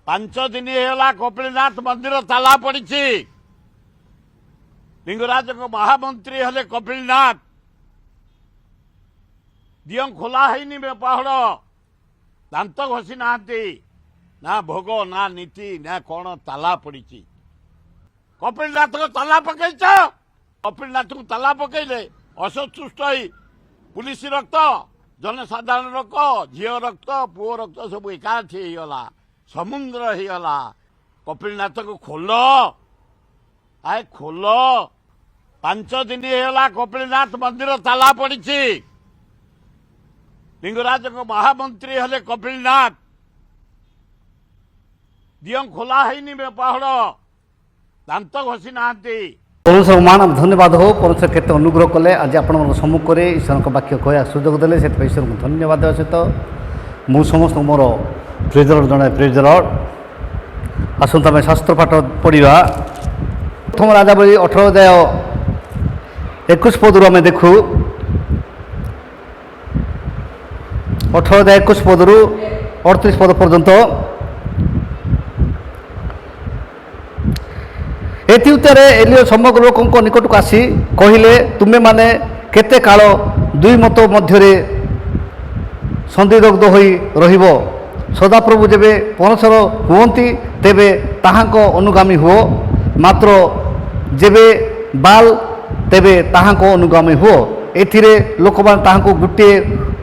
5 ଦିନ ହେଇଗଲା, କପିଳନାଥ ମନ୍ଦିର ତାଲା ପଡ଼ିଛି। ଲିଙ୍ଗରାଜଙ୍କ ମହାମନ୍ତ୍ରୀ ହେଲେ କପିଳନାଥ। ଦିଅଁ ଖୋଲା ହେଇନି, ପାହାଡ଼ ଦାନ୍ତ ଘଷି ନାହାନ୍ତି, ନା ଭୋଗ, ନା ନୀତି, ନା କଣ, ତାଲା ପଡ଼ିଛି। କପିଳନାଥଙ୍କ ତାଲା ପକେଇଛ। କପିଳନାଥଙ୍କୁ ତାଲା ପକେଇଲେ ଅସନ୍ତୁଷ୍ଟ ହେଇ ପୁଲିସ ରକ୍ତ, ଜନସାଧାରଣ ଲୋକ, ଝିଅ ରକ୍ତ, ପୁଅ ରକ୍ତ ସବୁ ଏକାଠି ହେଇଗଲା, ସମୁଦ୍ର ହେଇଗଲା। କପିଳନାଥକୁ ଖୋଲ, ଆଏ ଖୋଲ। 5 ଦିନ ହେଇଗଲା, କପିଳନାଥ ମନ୍ଦିର ତାଲା ପଡ଼ିଛି। ଲିଙ୍ଗରାଜଙ୍କ ମହାମନ୍ତ୍ରୀ ହେଲେ କପିଳନାଥ। ଦିଅଁ ଖୋଲା ହେଇନି, ପାହାଡ଼ ଦାନ୍ତ ଘଷି ନାହାନ୍ତି। ପରମେଶ୍ୱର ମାନ ଧନ୍ୟବାଦ ହଉ। ପରମେଶ୍ୱର କେତେ ଅନୁଗ୍ରହ କଲେ, ଆଜି ଆପଣମାନଙ୍କ ସମ୍ମୁଖରେ ଈଶ୍ୱରଙ୍କ ବାକ୍ୟ କହିବା ସୁଯୋଗ ଦେଲେ। ସେଥିପାଇଁ ଈଶ୍ୱରଙ୍କୁ ଧନ୍ୟବାଦ ଦେବା ସହିତ ମୁଁ ସମସ୍ତଙ୍କୁ ମୋର ପ୍ରେଜ୍ ଦ ଲର୍ଡ ଜଣାଏ। ପ୍ରେଜ୍ ଦ ଲର୍ଡ। ଆସନ୍ତୁ, ଆମେ ଶାସ୍ତ୍ର ପାଠ ପଢ଼ିବା। ପ୍ରଥମ ରାଜାବଳୀ 18 ଅଧ୍ୟାୟ 21 ପଦରୁ ଆମେ ଦେଖୁ। 18 ଅଧ୍ୟାୟ 21 ପଦରୁ 38 ପଦ ପର୍ଯ୍ୟନ୍ତ। ଏଥିଉତ୍ତରେ ଏଲିୟ ସମଗ୍ର ଲୋକଙ୍କ ନିକଟକୁ ଆସି କହିଲେ, ତୁମେମାନେ କେତେ କାଳ ଦୁଇ ମତ ମଧ୍ୟରେ ସନ୍ଦିଗ୍ଧ ହୋଇ ରହିବ? ସଦାପ୍ରଭୁ ଯେବେ ପରମେଶ୍ୱର ହୁଅନ୍ତି, ତେବେ ତାହାଙ୍କ ଅନୁଗାମୀ ହୁଅ। ମାତ୍ର ଯେବେ ବାଲ, ତେବେ ତାହାଙ୍କ ଅନୁଗାମୀ ହୁଅ। ଏଥିରେ ଲୋକମାନେ ତାହାଙ୍କୁ ଗୋଟିଏ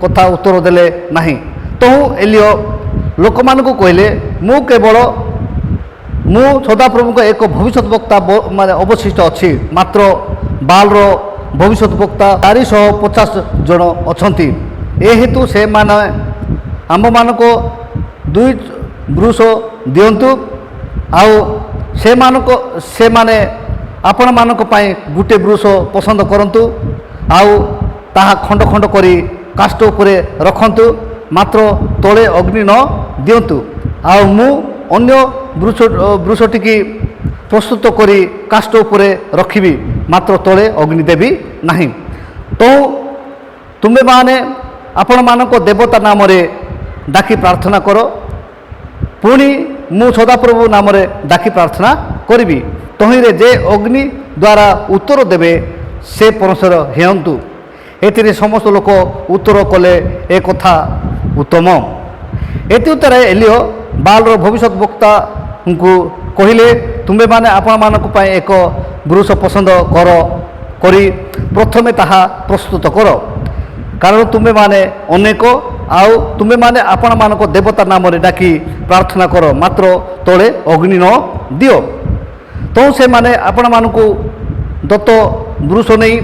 କଥା ଉତ୍ତର ଦେଲେ ନାହିଁ। ତହୁଁ ଏଲିୟ ଲୋକମାନଙ୍କୁ କହିଲେ, ମୁଁ କେବଳ ମୁଁ ସଦାପ୍ରଭୁଙ୍କ ଏକ ଭବିଷ୍ୟତ ବକ୍ତା ମାନେ ଅବଶିଷ୍ଟ ଅଛି, ମାତ୍ର ବାଲର ଭବିଷ୍ୟତ ବକ୍ତା 450 ଜଣ ଅଛନ୍ତି। ଏ ହେତୁ ସେମାନେ ଆମ୍ଭମାନଙ୍କୁ ଦୁଇ ବୃଷ ଦିଅନ୍ତୁ, ଆଉ ସେମାନେ ଆପଣମାନଙ୍କ ପାଇଁ ଗୋଟିଏ ବୃଷ ପସନ୍ଦ କରନ୍ତୁ, ଆଉ ତାହା ଖଣ୍ଡ ଖଣ୍ଡ କରି କାଷ୍ଠ ଉପରେ ରଖନ୍ତୁ, ମାତ୍ର ତଳେ ଅଗ୍ନି ନ ଦିଅନ୍ତୁ। ଆଉ ମୁଁ ଅନ୍ୟ ବୃଷଟିକି ପ୍ରସ୍ତୁତ କରି କାଷ୍ଠ ଉପରେ ରଖିବି, ମାତ୍ର ତଳେ ଅଗ୍ନି ଦେବି ନାହିଁ। ତ ତୁମେମାନେ ଆପଣମାନଙ୍କ ଦେବତା ନାମରେ ଡାକି ପ୍ରାର୍ଥନା କର, ପୁଣି ମୁଁ ସଦାପ୍ରଭୁ ନାମରେ ଡାକି ପ୍ରାର୍ଥନା କରିବି। ତହିଁରେ ଯେ ଅଗ୍ନି ଦ୍ୱାରା ଉତ୍ତର ଦେବେ, ସେ ପରମେଶ୍ୱର ହେଅନ୍ତୁ। ଏଥିରେ ସମସ୍ତ ଲୋକ ଉତ୍ତର କଲେ, ଏ କଥା ଉତ୍ତମ। ଏଥିଉତ୍ତରେ ଏଲିୟ ବାଲର ଭବିଷ୍ୟତ ବକ୍ତାଙ୍କୁ କହିଲେ, ତୁମ୍ଭେମାନେ ଆପଣମାନଙ୍କ ପାଇଁ ଏକ ବୃଷ ପସନ୍ଦ କର କରି ପ୍ରଥମେ ତାହା ପ୍ରସ୍ତୁତ କର, କାରଣ ତୁମେମାନେ ଅନେକ। ଆଉ ତୁମେମାନେ ଆପଣମାନଙ୍କ ଦେବତା ନାମରେ ଡାକି ପ୍ରାର୍ଥନା କର, ମାତ୍ର ତଳେ ଅଗ୍ନି ନ ଦିଅ। ତ ସେମାନେ ଆପଣମାନଙ୍କୁ ଦତ୍ତ ବୃଷ ନେଇ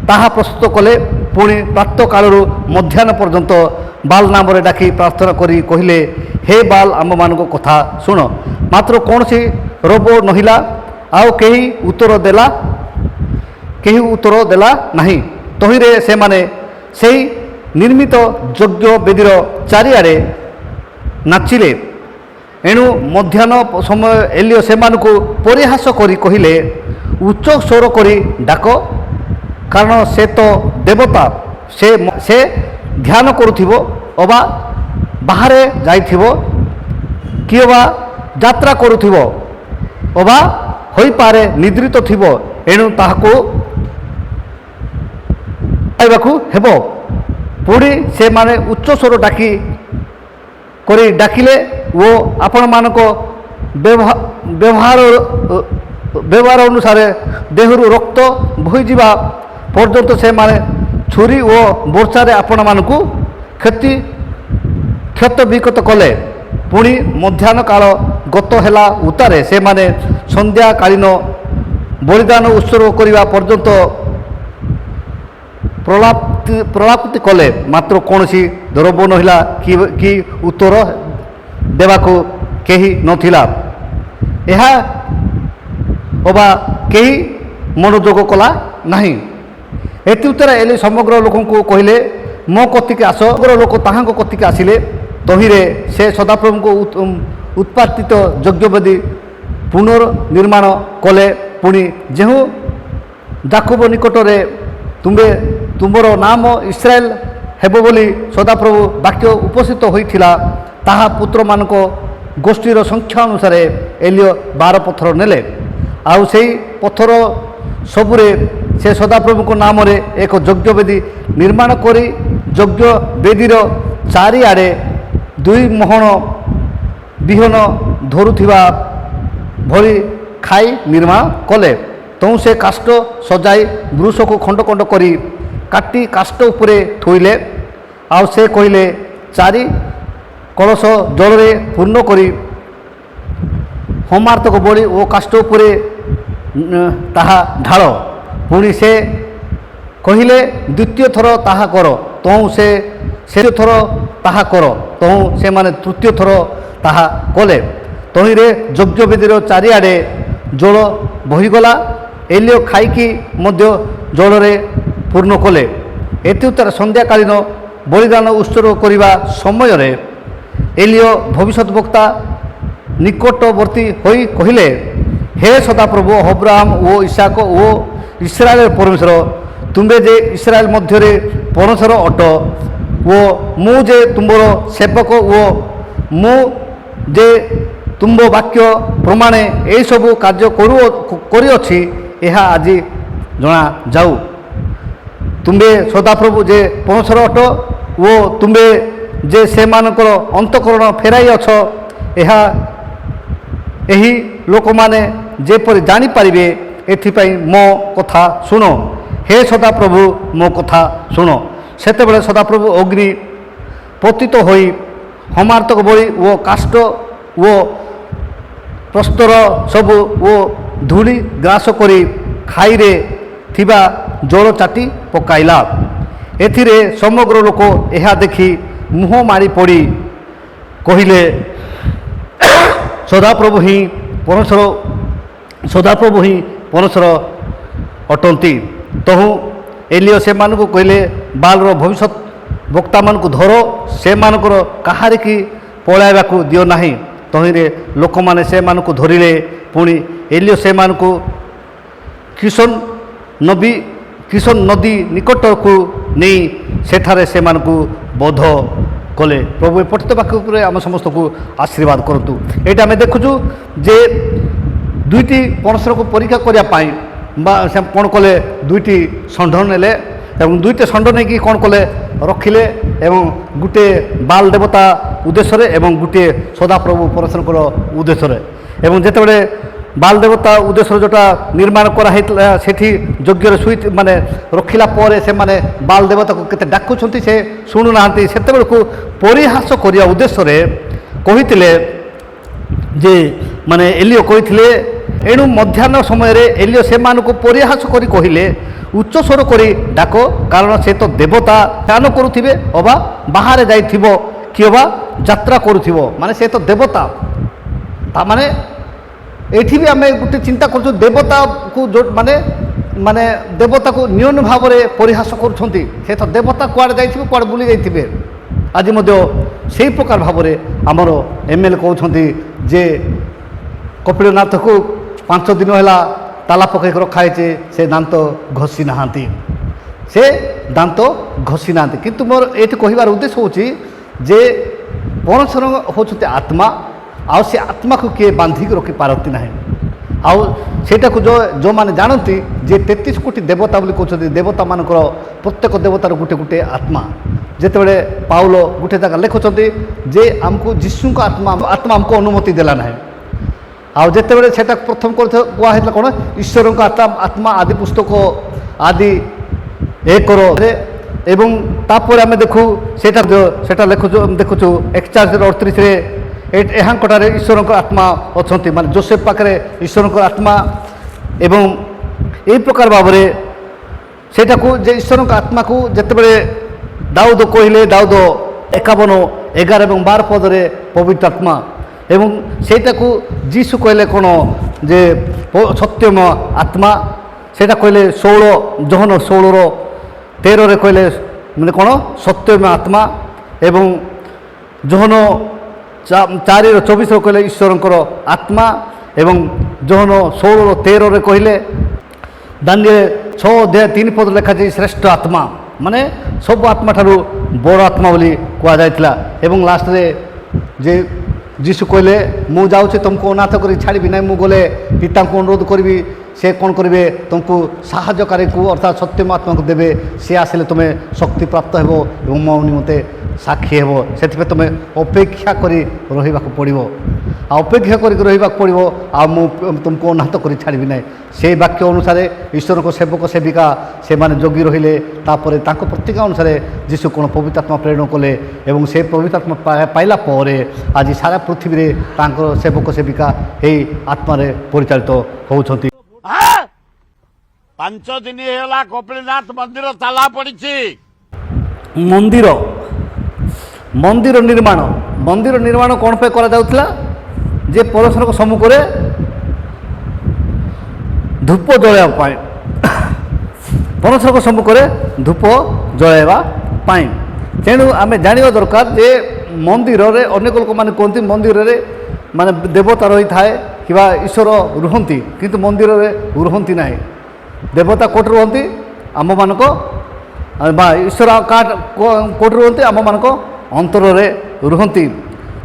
ତାହା ପ୍ରସ୍ତୁତ କଲେ। ପୁଣି ପ୍ରାତଃ କାଳରୁ ମଧ୍ୟାହ୍ନ ପର୍ଯ୍ୟନ୍ତ ବାଲ ନାମରେ ଡାକି ପ୍ରାର୍ଥନା କରି କହିଲେ, ହେ ବାଲ, ଆମ୍ଭମାନଙ୍କ କଥା ଶୁଣ। ମାତ୍ର କୌଣସି ରବ ନହିଲା, ଆଉ କେହି ଉତ୍ତର ଦେଲା ନାହିଁ। ତହିଁରେ ସେମାନେ ସେହି ନିର୍ମିତ ଯଜ୍ଞ ବେଦୀର ଚାରିଆଡ଼େ ନାଚିଲେ। ଏଣୁ ମଧ୍ୟାହ୍ନ ସମୟ ଏଲିୟ ସେମାନଙ୍କୁ ପରିହାସ କରି କହିଲେ, ଉଚ୍ଚ ସ୍ୱର କରି ଡାକ, କାରଣ ସେ ତ ଦେବତା। ସେ ଧ୍ୟାନ କରୁଥିବ ଅବା ବାହାରେ ଯାଇଥିବ, କିମ୍ବା ଯାତ୍ରା କରୁଥିବ, ଅବା ହୋଇପାରେ ନିଦ୍ରିତ ଥିବ। ଏଣୁ ତାହାକୁ ପାଇବାକୁ ହେବ। ପୁଣି ସେମାନେ ଉଚ୍ଚ ସ୍ୱର କରି ଡାକିଲେ ଓ ଆପଣମାନଙ୍କ ବ୍ୟବହାର ଅନୁସାରେ ଦେହରୁ ରକ୍ତ ବୋହିଯିବା ପର୍ଯ୍ୟନ୍ତ ସେମାନେ ଛୁରୀ ଓ ବର୍ଚ୍ଛାରେ ଆପଣମାନଙ୍କୁ କ୍ଷତ ବିକ୍ଷତ କଲେ। ପୁଣି ମଧ୍ୟାହ୍ନ କାଳ ଗତ ହେଲା ଉତ୍ତାରେ ସେମାନେ ସନ୍ଧ୍ୟାକାଳୀନ ବଳିଦାନ ଉତ୍ସର୍ଗ କରିବା ପର୍ଯ୍ୟନ୍ତ ପ୍ରଳାପ କଲେ। ମାତ୍ର କୌଣସି ରବ ନହିଲା କି ଉତ୍ତର ଦେବାକୁ କେହି ନଥିଲା ଏହା ଅବା କେହି ମନୋଯୋଗ କଲା ନାହିଁ। ଏଥିଉତ୍ତରେ ଏଲି ସମଗ୍ର ଲୋକଙ୍କୁ କହିଲେ, ମୋ କତିକି ଆସ। ସମଗ୍ର ଲୋକ ତାହାଙ୍କ କତିକି ଆସିଲେ। ତହିଁରେ ସେ ସଦାପ୍ରଭୁଙ୍କ ଉତ୍ପାଟିତ ଯଜ୍ଞବେଦୀ ପୁନର୍ନିର୍ମାଣ କଲେ। ପୁଣି ଯେହୁ ଯାକୁବ ନିକଟରେ ତୁମ୍ଭେ ତୁମର ନାମ ଇସ୍ରାଏଲ ହେବ ବୋଲି ସଦାପ୍ରଭୁ ବାକ୍ୟ ଉପସ୍ଥିତ ହୋଇଥିଲା, ତାହା ପୁତ୍ରମାନଙ୍କ ଗୋଷ୍ଠୀର ସଂଖ୍ୟା ଅନୁସାରେ ଏଲିୟ 12 ପଥର ନେଲେ। ଆଉ ସେଇ ପଥର ସବୁରେ ସେ ସଦାପ୍ରଭୁଙ୍କ ନାମରେ ଏକ ଯଜ୍ଞବେଦୀ ନିର୍ମାଣ କରି ଯଜ୍ଞ ବେଦୀର ଚାରିଆଡ଼େ 2 ମହଣ ବିହନ ଧରୁଥିବା ଭଳି ଖାଇ ନିର୍ମାଣ କଲେ। ତେଣୁ ସେ କାଷ୍ଠ ସଜାଇ ବୃଷକୁ ଖଣ୍ଡ ଖଣ୍ଡ କରି କାଟି କାଷ୍ଠ ଉପରେ ଥୋଇଲେ। ଆଉ ସେ କହିଲେ, 4 କଳସ ଜଳରେ ପୂର୍ଣ୍ଣ କରି ହୋମାର୍ଥକ ବଳି ଓ କାଷ୍ଠ ଉପରେ ତାହା ଢାଳ। ପୁଣି ସେ କହିଲେ, ଦ୍ୱିତୀୟ ଥର ତାହା କର। ତହୁଁ ସେ ଥର ତାହା କର। ତହୁଁ ସେମାନେ ତୃତୀୟ ଥର ତାହା କଲେ। ତହିଁରେ ଯଜ୍ଞବେଦୀର ଚାରିଆଡ଼େ ଜଳ ବହିଗଲା। ଏଲିୟ ଖାଇକି ମଧ୍ୟ ଜଳରେ ପୂର୍ଣ୍ଣ କଲେ। ଏଥିଉତ୍ତାରେ ସନ୍ଧ୍ୟାକାଳୀନ ବଳିଦାନ ଉତ୍ସର୍ଗ କରିବା ସମୟରେ ଏଲିୟ ଭବିଷ୍ୟତ ବକ୍ତା ନିକଟବର୍ତ୍ତୀ ହୋଇ କହିଲେ, ହେ ସଦାପ୍ରଭୁ, ଅବ୍ରାହମ ଓ ଇସାକ ଓ ଇସ୍ରାଏଲର ପରମେଶ୍ୱର, ତୁମ୍ଭେ ଯେ ଇସ୍ରାଏଲ ମଧ୍ୟରେ ପରମେଶ୍ୱର ଅଟ ଓ ମୁଁ ଯେ ତୁମ୍ଭର ସେବକ ଓ ମୁଁ ଯେ ତୁମ୍ଭ ବାକ୍ୟ ପ୍ରମାଣେ ଏହିସବୁ କାର୍ଯ୍ୟ କରିଅଛି, ଏହା ଆଜି ଜଣାଯାଉ। ତୁମ୍ଭେ ସଦାପ୍ରଭୁ ଯେ ପରମେଶ୍ୱର ଅଟ ଓ ତୁମ୍ଭେ ଯେ ସେମାନଙ୍କର ଅନ୍ତଃକରଣ ଫେରାଇଅଛ, ଏହା ଏହି ଲୋକମାନେ ଯେପରି ଜାଣିପାରିବେ ଏଥିପାଇଁ ମୋ କଥା ଶୁଣ। ହେ ସଦାପ୍ରଭୁ, ମୋ କଥା ଶୁଣ। ସେତେବେଳେ ସଦାପ୍ରଭୁ ଅଗ୍ନି ପତିତ ହୋଇ ହୋମାର୍ଥକ ବଳି ଓ କାଷ୍ଠ ଓ ପ୍ରସ୍ତର ସବୁ ଓ ଧୂଳି ଗ୍ରାସ କରି ଖାଇରେ ଥିବା ଜଳ ଚାଟି ପକାଇଲା। ଏଥିରେ ସମଗ୍ର ଲୋକ ଏହା ଦେଖି ମୁହଁ ମାରି ପଡ଼ି କହିଲେ, ସଦାପ୍ରଭୁ ହିଁ ପରମେଶ୍ୱର, ସଦାପ୍ରଭୁ ହିଁ ପରମେଶ୍ୱର ଅଟନ୍ତି। ତହୁଁ ଏଲିୟ ସେମାନଙ୍କୁ କହିଲେ, ବାଲର ଭବିଷ୍ୟତ ବକ୍ତାମାନଙ୍କୁ ଧର, ସେମାନଙ୍କର କାହାରିକି ପଳାଇବାକୁ ଦିଅ ନାହିଁ। ତହିଁରେ ଲୋକମାନେ ସେମାନଙ୍କୁ ଧରିଲେ। ପୁଣି ଏଲିୟ ସେମାନଙ୍କୁ କିଶୋନ ନଦୀ ନିକଟକୁ ନେଇ ସେଠାରେ ସେମାନଙ୍କୁ ବଧ କଲେ। ପ୍ରଭୁ ଏ ପଠିତ ବାକ୍ୟ ଉପରେ ଆମ ସମସ୍ତଙ୍କୁ ଆଶୀର୍ବାଦ କରନ୍ତୁ। ଏଇଟା ଆମେ ଦେଖୁଛୁ ଯେ ଦୁଇଟି ପରସ୍ପରକୁ ପରୀକ୍ଷା କରିବା ପାଇଁ ବା ସେ କ'ଣ କଲେ, ଦୁଇଟି ଷଣ୍ଢ ନେଲେ ଏବଂ ଦୁଇଟି ଷଣ୍ଢ ନେଇକି କ'ଣ କଲେ, ରଖିଲେ ଏବଂ ଗୋଟିଏ ବାଲ ଦେବତା ଉଦ୍ଦେଶ୍ୟରେ ଏବଂ ଗୋଟିଏ ସଦାପ୍ରଭୁ ପରମେଶ୍ୱରଙ୍କର ଉଦ୍ଦେଶ୍ୟରେ। ଏବଂ ଯେତେବେଳେ ବାଲ ଦେବତା ଉଦ୍ଦେଶ୍ୟରେ ଯେଉଁଟା ନିର୍ମାଣ କରାହେଇଥିଲା, ସେଠି ଯଜ୍ଞରେ ଶୋଇ ମାନେ ରଖିଲା ପରେ ସେମାନେ ବାଲ ଦେବତାକୁ କେତେ ଡାକୁଛନ୍ତି ସେ ଶୁଣୁନାହାନ୍ତି। ସେତେବେଳକୁ ପରିହାସ କରିବା ଉଦ୍ଦେଶ୍ୟରେ କହିଥିଲେ ଯେ ମାନେ ଏଲିୟ କହିଥିଲେ, ଏଣୁ ମଧ୍ୟାହ୍ନ ସମୟରେ ଏଲିୟ ସେମାନଙ୍କୁ ପରିହାସ କରି କହିଲେ, ଉଚ୍ଚ ସ୍ୱର କରି ଡାକ, କାରଣ ସେ ତ ଦେବତା ଧ୍ୟାନ କରୁଥିବେ ଅବା ବାହାରେ ଯାଇଥିବ କି ଅବା ଯାତ୍ରା କରୁଥିବ, ମାନେ ସେ ତ ଦେବତା। ତାମାନେ ଏଇଠି ବି ଆମେ ଗୋଟେ ଚିନ୍ତା କରୁଛୁ, ଦେବତାକୁ ଯେଉଁ ମାନେ ମାନେ ଦେବତାକୁ ନ୍ୟୁନ ଭାବରେ ପରିହାସ କରୁଛନ୍ତି। ସେ ତ ଦେବତା, କୁଆଡ଼େ ଯାଇଥିବେ, କୁଆଡ଼େ ବୁଲି ଯାଇଥିବେ। ଆଜି ମଧ୍ୟ ସେଇ ପ୍ରକାର ଭାବରେ ଆମର ଏମ୍ ଏଲ୍ ଏ କହୁଛନ୍ତି ଯେ କପିଳନାଥକୁ 5 ଦିନ ହେଲା ତାଲା ପକାଇକି ରଖାହେଇଛି, ସେ ଦାନ୍ତ ଘଷି ନାହାନ୍ତି, ସେ ଦାନ୍ତ ଘଷି ନାହାନ୍ତି। କିନ୍ତୁ ମୋର ଏଇଠି କହିବାର ଉଦ୍ଦେଶ୍ୟ ହେଉଛି ଯେ ପରମେଶ୍ୱର ହେଉଛନ୍ତି ଆତ୍ମା, ଆଉ ସେ ଆତ୍ମାକୁ କିଏ ବାନ୍ଧିକି ରଖିପାରନ୍ତି ନାହିଁ। ଆଉ ସେଇଟାକୁ ଯେଉଁମାନେ ଜାଣନ୍ତି ଯେ 33 କୋଟି ଦେବତା ବୋଲି କହୁଛନ୍ତି, ଦେବତାମାନଙ୍କର ପ୍ରତ୍ୟେକ ଦେବତାର ଗୋଟେ ଗୋଟେ ଆତ୍ମା। ଯେତେବେଳେ ପାଉଲ ଗୋଟେ ଜାଗା ଲେଖୁଛନ୍ତି ଯେ ଆମକୁ ଯୀଶୁଙ୍କ ଆତ୍ମା ଆମକୁ ଅନୁମତି ଦେଲା ନାହିଁ। ଆଉ ଯେତେବେଳେ ସେଟା ପ୍ରଥମ କୁହା ହେଇଥିଲା କ'ଣ, ଈଶ୍ୱରଙ୍କ ଆତ୍ମା ଆଦି ପୁସ୍ତକ ଆଦି ଏକରେ, ଏବଂ ତାପରେ ଆମେ ଦେଖୁ ସେଟା ଲେଖୁଛୁ, ଦେଖୁଛୁ ଏକଚାଳିଶରେ ଅଠତିରିଶରେ ଏହାଙ୍କଠାରେ ଈଶ୍ୱରଙ୍କ ଆତ୍ମା ଅଛନ୍ତି, ମାନେ ଜୋସେଫ ପାଖରେ ଈଶ୍ୱରଙ୍କ ଆତ୍ମା। ଏବଂ ଏହି ପ୍ରକାର ଭାବରେ ସେଇଟାକୁ ଯେ ଈଶ୍ୱରଙ୍କ ଆତ୍ମାକୁ ଯେତେବେଳେ ଦାଉଦ କହିଲେ, ଦାଉଦ 51:11 ଏବଂ 12 ପଦରେ ପବିତ୍ର ଆତ୍ମା, ଏବଂ ସେଇଟାକୁ ଯୀଶୁ କହିଲେ କ'ଣ ଯେ ସତ୍ୟମ ଆତ୍ମା, ସେଇଟା କହିଲେ 16 ଯୋହନ 16:13 କହିଲେ ମାନେ କ'ଣ ସତ୍ୟମ ଆତ୍ମା, ଏବଂ ଯୋହନ 4:24 କହିଲେ ଈଶ୍ୱରଙ୍କର ଆତ୍ମା, ଏବଂ ଯୋହନ 16:13 କହିଲେ ଦାନିଏଲ 6 ଅଧ୍ୟାୟ 3 ପଦ ଲେଖାଯାଇ ଶ୍ରେଷ୍ଠ ଆତ୍ମା, ମାନେ ସବୁ ଆତ୍ମା ଠାରୁ ବଡ଼ ଆତ୍ମା ବୋଲି କୁହାଯାଇଥିଲା। ଏବଂ ଲାଷ୍ଟରେ ଯେ ଯୀଶୁ କହିଲେ, ମୁଁ ଯାଉଛି, ତୁମକୁ ଅନାଥ କରି ଛାଡ଼ିବି ନାହିଁ। ମୁଁ ଗଲେ ପିତାଙ୍କୁ ଅନୁରୋଧ କରିବି, ସେ କ'ଣ କରିବେ? ତୁମକୁ ସାହାଯ୍ୟକାରୀଙ୍କୁ ଅର୍ଥାତ୍ ସତ୍ୟ ଆତ୍ମାକୁ ଦେବେ। ସେ ଆସିଲେ ତୁମେ ଶକ୍ତି ପ୍ରାପ୍ତ ହେବ ଏବଂ ମୋ ନିମନ୍ତେ ସାକ୍ଷୀ ହେବ। ସେଥିପାଇଁ ତୁମେ ଅପେକ୍ଷା କରି ରହିବାକୁ ପଡ଼ିବ, ଆଉ ଅପେକ୍ଷା କରିକି ରହିବାକୁ ପଡ଼ିବ, ଆଉ ମୁଁ ତୁମକୁ ଅନାଥ କରି ଛାଡ଼ିବି ନାହିଁ। ସେଇ ବାକ୍ୟ ଅନୁସାରେ ଈଶ୍ୱରଙ୍କ ସେବକ ସେବିକା ସେମାନେ ଜଗି ରହିଲେ। ତାପରେ ତାଙ୍କ ପ୍ରତିଜ୍ଞା ଅନୁସାରେ ଯୀଶୁ କ'ଣ ପବିତ୍ର ଆତ୍ମା ପ୍ରେରଣ କଲେ ଏବଂ ସେ ପବିତ୍ର ଆତ୍ମା ପାଇଲା ପରେ ଆଜି ସାରା ପୃଥିବୀରେ ତାଙ୍କର ସେବକ ସେବିକା ଏହି ଆତ୍ମାରେ ପରିଚାଳିତ ହେଉଛନ୍ତି। ଆଁ? 5 ଦିନ ହେଇଗଲା, କପିଳନାଥ ମନ୍ଦିର ତାଲା ପଡିଛି। ମନ୍ଦିର ନିର୍ମାଣ କ'ଣ ପାଇଁ କରାଯାଉଥିଲା? ଯେ ପରମେଶ୍ୱରଙ୍କ ସମ୍ମୁଖରେ ଧୂପ ଜଳାଇବା ପାଇଁ, ପରମେଶ୍ୱରଙ୍କ ସମ୍ମୁଖରେ ଧୂପ ଜଳାଇବା ପାଇଁ। ତେଣୁ ଆମେ ଜାଣିବା ଦରକାର ଯେ ମନ୍ଦିରରେ ଅନେକ ଲୋକମାନେ କୁହନ୍ତି, ମନ୍ଦିରରେ ମାନେ ଦେବତା ରହିଥାଏ କିମ୍ବା ଈଶ୍ୱର ରୁହନ୍ତି, କିନ୍ତୁ ମନ୍ଦିରରେ ରୁହନ୍ତି ନାହିଁ। ଦେବତା କେଉଁଠି ରୁହନ୍ତି? ଆମମାନଙ୍କ ବା ଈଶ୍ୱର କାହା କେଉଁଠି ରୁହନ୍ତି? ଆମମାନଙ୍କ ଅନ୍ତରରେ ରୁହନ୍ତି।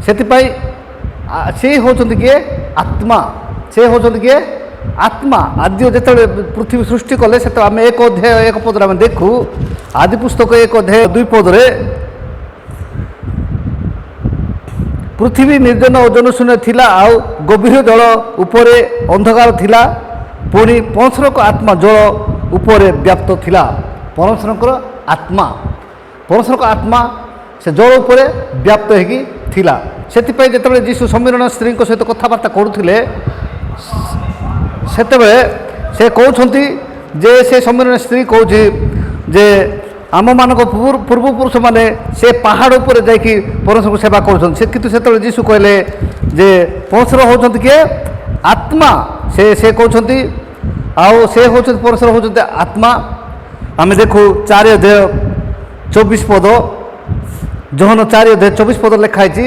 ସେଥିପାଇଁ ସେ ହେଉଛନ୍ତି କିଏ? ଆତ୍ମା। ସେ ହେଉଛନ୍ତି କିଏ? ଆତ୍ମା। ଆଦ୍ୟ ଯେତେବେଳେ ପୃଥିବୀ ସୃଷ୍ଟି କଲେ, ସେତେବେଳେ ଆମେ 1 ଅଧ୍ୟାୟ 1 ପଦରେ ଆମେ ଦେଖୁ, ଆଦି ପୁସ୍ତକ 1 ଅଧ୍ୟାୟ 2 ପଦରେ, ପୃଥିବୀ ନିର୍ଜନ ଓ ଜନଶୂନ୍ୟ ଥିଲା, ଆଉ ଗଭୀର ଜଳ ଉପରେ ଅନ୍ଧକାର ଥିଲା। ପୁଣି ପରମେଶ୍ୱରଙ୍କ ଆତ୍ମା ଜଳ ଉପରେ ବ୍ୟାପ୍ତ ଥିଲା। ପରମେଶ୍ୱରଙ୍କ ଆତ୍ମା ସେ ଜଳ ଉପରେ ବ୍ୟାପ୍ତ ହେଇକି ଥିଲା। ସେଥିପାଇଁ ଯେତେବେଳେ ଯୀଶୁ ଶମିରୋଣ ସ୍ତ୍ରୀଙ୍କ ସହିତ କଥାବାର୍ତ୍ତା କରୁଥିଲେ, ସେତେବେଳେ ସେ କହୁଛନ୍ତି ଯେ ସେ ଶମିରୋଣ ସ୍ତ୍ରୀ କହୁଛି ଯେ ଆମମାନଙ୍କ ପୂର୍ବପୁରୁଷମାନେ ସେ ପାହାଡ଼ ଉପରେ ଯାଇକି ପରମେଶ୍ୱରଙ୍କୁ ସେବା କରୁଛନ୍ତି। ସେ କିନ୍ତୁ ସେତେବେଳେ ଯୀଶୁ କହିଲେ ଯେ ପରମେଶ୍ୱର ହେଉଛନ୍ତି କିଏ? ଆତ୍ମା। ସେ କହୁଛନ୍ତି, ଆଉ ସେ ହେଉଛନ୍ତି, ପରମେଶ୍ୱର ହେଉଛନ୍ତି ଆତ୍ମା। ଆମେ ଦେଖୁ 4 ଅଧ୍ୟାୟ 24 ପଦ, ଯୋହନ 4 ଅଧ୍ୟାୟ 24 ପଦ ଲେଖା ହେଇଛି,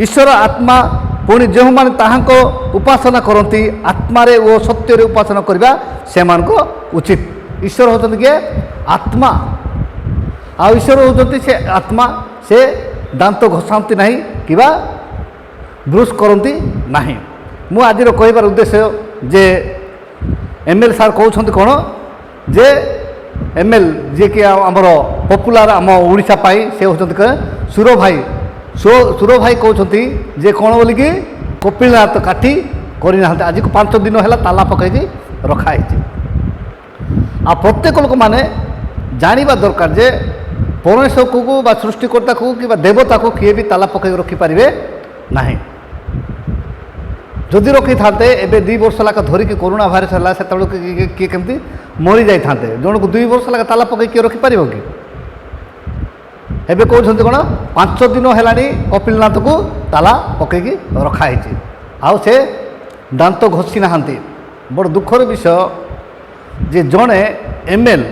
ଈଶ୍ୱର ଆତ୍ମା, ପୁଣି ଯେଉଁମାନେ ତାହାଙ୍କ ଉପାସନା କରନ୍ତି, ଆତ୍ମାରେ ଓ ସତ୍ୟରେ ଉପାସନା କରିବା ସେମାନଙ୍କ ଉଚିତ। ଈଶ୍ୱର ହେଉଛନ୍ତି କିଏ? ଆତ୍ମା। ଆଉ ଈଶ୍ୱର ହେଉଛନ୍ତି ସେ ଆତ୍ମା, ସେ ଦାନ୍ତ ଘଷାନ୍ତି ନାହିଁ କିମ୍ବା ବ୍ରୁସ୍ କରନ୍ତି ନାହିଁ। ମୁଁ ଆଜିର କହିବାର ଉଦ୍ଦେଶ୍ୟ ଯେ ଏମ୍ ଏଲ୍ ସାର୍ କହୁଛନ୍ତି କ'ଣ ଯେ ଏମ୍ ଏଲ୍ ଯିଏକି ଆମର ପପୁଲାର ଆମ ଓଡ଼ିଶା ପାଇଁ, ସେ ହେଉଛନ୍ତି କ'ଣ? ସୁର ଭାଇ। ସୁର ଭାଇ କହୁଛନ୍ତି ଯେ କ'ଣ ବୋଲିକି କପିଳନାଥ କାଠି କରିନାହାନ୍ତି। ଆଜିକୁ 5 ଦିନ ହେଲା ତାଲା ପକାଇକି ରଖାହେଇଛି। ଆଉ ପ୍ରତ୍ୟେକ ଲୋକମାନେ ଜାଣିବା ଦରକାର ଯେ ପରମେଶ୍ୱରକୁ ବା ସୃଷ୍ଟିକର୍ତ୍ତାକୁ କିମ୍ବା ଦେବତାକୁ କିଏ ବି ତାଲା ପକାଇକି ରଖିପାରିବେ ନାହିଁ। ଯଦି ରଖିଥାନ୍ତେ, ଏବେ 2 ବର୍ଷ ଲେଖା ଧରିକି କରୋନା ଭାଇରସ୍ ହେଲା, ସେତେବେଳକୁ କିଏ କେମିତି ମରିଯାଇଥାନ୍ତେ। ଜଣକୁ 2 ବର୍ଷ ଲେଖା ତାଲା ପକାଇ କିଏ ରଖିପାରିବ କି? ଏବେ କହୁଛନ୍ତି କ'ଣ, 5 ଦିନ ହେଲାଣି କପିଳନାଥକୁ ତାଲା ପକାଇକି ରଖାହେଇଛି, ଆଉ ସେ ଦାନ୍ତ ଘଷି ନାହାନ୍ତି। ବଡ଼ ଦୁଃଖର ବିଷୟ ଯେ ଜଣେ ଏମ୍ ଏଲ୍,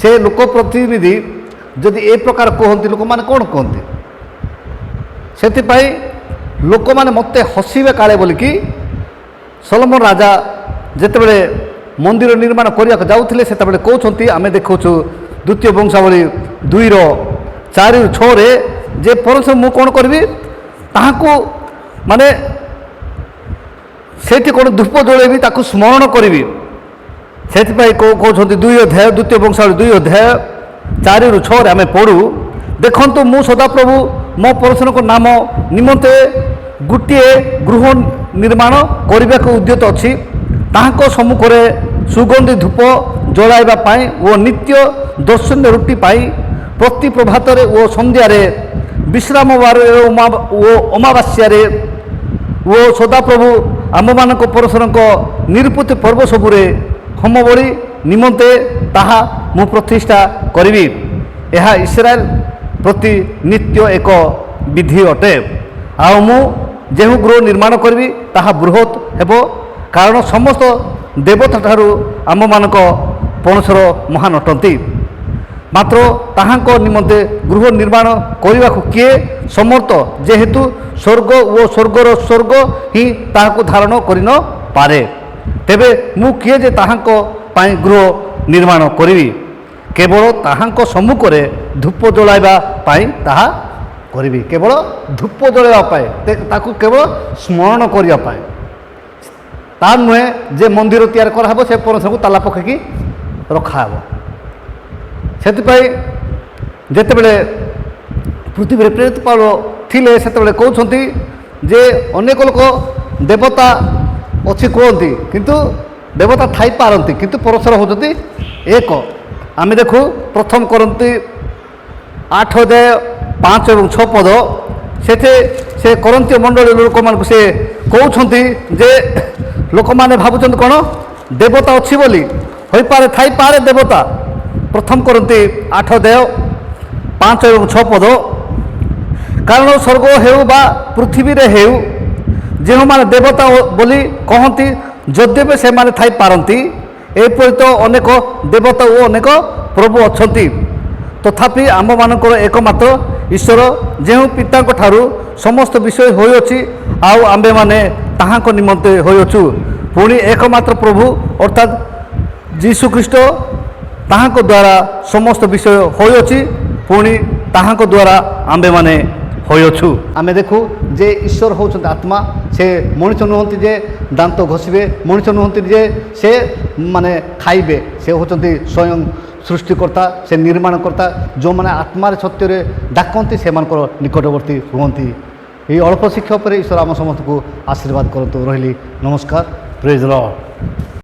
ସେ ଲୋକ ପ୍ରତିନିଧି ଯଦି ଏ ପ୍ରକାର କୁହନ୍ତି, ଲୋକମାନେ କ'ଣ କୁହନ୍ତି? ସେଥିପାଇଁ ଲୋକମାନେ ମୋତେ ହସିବେ କାଳେ ବୋଲିକି ସଲୋମନ ରାଜା ଯେତେବେଳେ ମନ୍ଦିର ନିର୍ମାଣ କରିବାକୁ ଯାଉଥିଲେ, ସେତେବେଳେ କହୁଛନ୍ତି, ଆମେ ଦେଖୁଛୁ ଦ୍ୱିତୀୟ ବଂଶାବଳୀ 2ର 4ରୁ 6ରେ ଯେ ପରମେଶ୍ୱର ମୁଁ କ'ଣ କରିବି ତାହାକୁ, ମାନେ ସେଇଠି କ'ଣ ଧୂପ ଜଳେଇବି, ତାକୁ ସ୍ମରଣ କରିବି। ସେଥିପାଇଁ କହୁଛନ୍ତି 2 ଅଧ୍ୟାୟ, ଦ୍ୱିତୀୟ ବଂଶାବଳୀ 2 ଅଧ୍ୟାୟ 4ରୁ 6ରେ ଆମେ ପଢ଼ୁ, ଦେଖନ୍ତୁ, ମୁଁ ସଦାପ୍ରଭୁ ମୋ ପରମେଶ୍ୱରଙ୍କ ନାମ ନିମନ୍ତେ ଗୋଟିଏ ଗୃହ ନିର୍ମାଣ କରିବାକୁ ଉଦ୍ୟତ ଅଛି। ତାହାଙ୍କ ସମ୍ମୁଖରେ ସୁଗନ୍ଧି ଧୂପ ଜଳାଇବା ପାଇଁ ଓ ନିତ୍ୟ ଦର୍ଶନୀୟ ରୁଟି ପାଇଁ ପ୍ରତି ପ୍ରଭାତରେ ଓ ସନ୍ଧ୍ୟାରେ, ବିଶ୍ରାମ ବାରରେ ଓ ଅମାବାସ୍ୟାରେ ଓ ସଦାପ୍ରଭୁ ଆମ୍ଭମାନଙ୍କ ପରମେଶ୍ୱରଙ୍କ ନିରୂପିତ ପର୍ବ ସବୁରେ ହୋମବଳି ନିମନ୍ତେ ତାହା ମୁଁ ପ୍ରତିଷ୍ଠା କରିବି। ଏହା ଇସ୍ରାଏଲ ପ୍ରତି ନିତ୍ୟ ଏକ ବିଧି ଅଟେ। ଆଉ ମୁଁ ଯେଉଁ ଗୃହ ନିର୍ମାଣ କରିବି, ତାହା ବୃହତ୍ ହେବ, କାରଣ ସମସ୍ତ ଦେବତା ଠାରୁ ଆମ୍ଭମାନଙ୍କ ପରମେଶ୍ୱର ମହାନ ଅଟନ୍ତି। ମାତ୍ର ତାହାଙ୍କ ନିମନ୍ତେ ଗୃହ ନିର୍ମାଣ କରିବାକୁ କିଏ ସମର୍ଥ, ଯେହେତୁ ସ୍ୱର୍ଗ ଓ ସ୍ୱର୍ଗର ସ୍ୱର୍ଗ ହିଁ ତାହାକୁ ଧାରଣ କରିନପାରେ? ତେବେ ମୁଁ କିଏ ଯେ ତାହାଙ୍କ ପାଇଁ ଗୃହ ନିର୍ମାଣ କରିବି? କେବଳ ତାହାଙ୍କ ସମ୍ମୁଖରେ ଧୂପ ଜଳାଇବା ପାଇଁ ତାହା କରିବି। କେବଳ ଧୂପ ଜଳାଇବା ପାଇଁ, ତାକୁ କେବଳ ସ୍ମରଣ କରିବା ପାଇଁ। ତା ନୁହେଁ ଯେ ମନ୍ଦିର ତିଆରି କରାହେବ, ସେ ପରମେଶ୍ୱରଙ୍କୁ ତାଲା ପକେଇକି ରଖାହେବ। ସେଥିପାଇଁ ଯେତେବେଳେ ପୃଥିବୀରେ ପ୍ରେରିତ ପାଉଲ ଥିଲେ, ସେତେବେଳେ କହୁଛନ୍ତି ଯେ ଅନେକ ଲୋକ ଦେବତା ଅଛି କୁହନ୍ତି, କିନ୍ତୁ ଦେବତା ଥାଇପାରନ୍ତି, କିନ୍ତୁ ପରମେଶ୍ୱର ହେଉଛନ୍ତି ଏକ। ଆମେ ଦେଖୁ ପ୍ରଥମ କରିନ୍ଥୀୟ 8 ଅଧ୍ୟାୟ 5 ଏବଂ 6 ପଦ। ସେଠି ସେ କରିନ୍ଥୀୟ ମଣ୍ଡଳୀ ଲୋକମାନଙ୍କୁ ସେ କହୁଛନ୍ତି ଯେ ଲୋକମାନେ ଭାବୁଛନ୍ତି କ'ଣ ଦେବତା ଅଛି ବୋଲି। ହୋଇପାରେ, ଥାଇପାରେ ଦେବତା। ପ୍ରଥମ କରିନ୍ଥୀୟ 8 ଅଧ୍ୟାୟ 5 ଏବଂ 6 ପଦ। କାରଣ ସ୍ୱର୍ଗ ହେଉ ବା ପୃଥିବୀରେ ହେଉ, ଯେଉଁମାନେ ଦେବତା ବୋଲି କହନ୍ତି, ଯଦ୍ୟପି ସେମାନେ ଥାଇପାରନ୍ତି, ଏପରି ତ ଅନେକ ଦେବତା ଓ ଅନେକ ପ୍ରଭୁ ଅଛନ୍ତି, ତଥାପି ଆମ୍ଭମାନଙ୍କର ଏକମାତ୍ର ଈଶ୍ୱର, ଯେଉଁ ପିତାଙ୍କ ଠାରୁ ସମସ୍ତ ବିଷୟ ହୋଇଅଛି ଆଉ ଆମ୍ଭେମାନେ ତାହାଙ୍କ ନିମନ୍ତେ ହୋଇଅଛୁ, ପୁଣି ଏକମାତ୍ର ପ୍ରଭୁ ଅର୍ଥାତ୍ ଯୀଶୁ ଖ୍ରୀଷ୍ଟ, ତାହାଙ୍କ ଦ୍ୱାରା ସମସ୍ତ ବିଷୟ ହୋଇଅଛି, ପୁଣି ତାହାଙ୍କ ଦ୍ୱାରା ଆମ୍ଭେମାନେ ହୋଇଅଛୁ। ଆମେ ଦେଖୁ ଯେ ଈଶ୍ୱର ହେଉଛନ୍ତି ଆତ୍ମା। ସେ ମଣିଷ ନୁହନ୍ତି ଯେ ଦାନ୍ତ ଘଷିବେ, ମଣିଷ ନୁହନ୍ତି ଯେ ସେ ମାନେ ଖାଇବେ। ସେ ହେଉଛନ୍ତି ସ୍ୱୟଂ ସୃଷ୍ଟିକର୍ତ୍ତା, ସେ ନିର୍ମାଣକର୍ତ୍ତା। ଯେଉଁମାନେ ଆତ୍ମାରେ ସତ୍ୟରେ ଡାକନ୍ତି, ସେମାନଙ୍କର ନିକଟବର୍ତ୍ତୀ ହୁଅନ୍ତି। ଏହି ଅଳ୍ପ ଶିକ୍ଷା ଉପରେ ଈଶ୍ୱର ଆମ ସମସ୍ତଙ୍କୁ ଆଶୀର୍ବାଦ କରନ୍ତୁ। ରହିଲି, ନମସ୍କାର। Praise Lord.